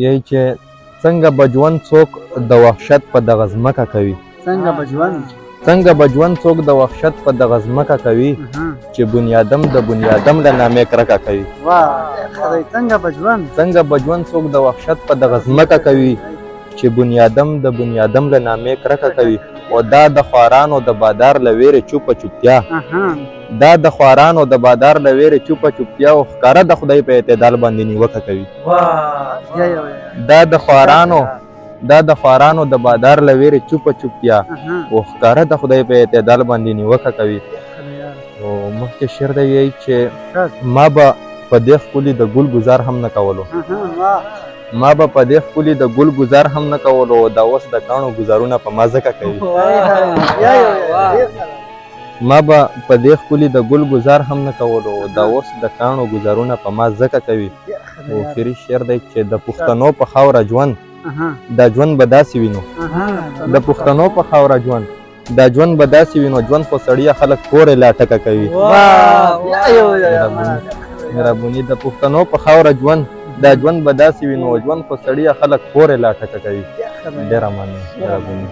یی چې څنګه به ژوند څوک د وحشت په دغه ځمکه کوي؟ څنګه به ژوند، څنګه به ژوند څوک د وحشت په دغه ځمکه کوي چې بنیادم د بنیادم له نامې کرکه کوي؟ واه ښه دی. څنګه به ژوند، څنګه به ژوند څوک د وحشت په دغه ځمکه کوي چې بنیادم د بنیادم له نامې کرکه کوي؟ او دا د خوارانو د بادار له ویرې چوپه چوپتیا، دا د خوارانو د بادار له ویرې چوپه چوپتیا او ښکاره د خدای په اعتدال باندې نیوکه کوي. یا یو دا د خوارانو، دا د خوارانو د بادار له ویرې چوپه چوپتیا او ښکاره د خدای په اعتدال باندې نیوکه کوي. او مخکې شعر دی وایي چې ما به په دې ښکلي د ګل ګزار هم نه کولو، ما به په دې ښکلي د ګل ګزار هم نه کولو، دا اوس د کاڼو ګزارونه په ما ځکه کوي. ما به په دې ښکلي د ګل ګزار هم نه کولو، دا اوس د کاڼو ګزارونه په ما ځکه کوي. او اخري شعر دی چې د پښتنو په خاوره ژوند، دا ژوند به داسې وینو، د پښتنو په خاوره ژوند، دا ژوند به داسې وینو، ژوند خو سړیه خلک پورې لا ټکه کوي. مهرباني. د پښتنو په خاوره ژوند، دا ژوند به داسې وینو، ژوند خو سړیه خلک پورې لا ټکه کوي. ډېره مننه، مهرباني.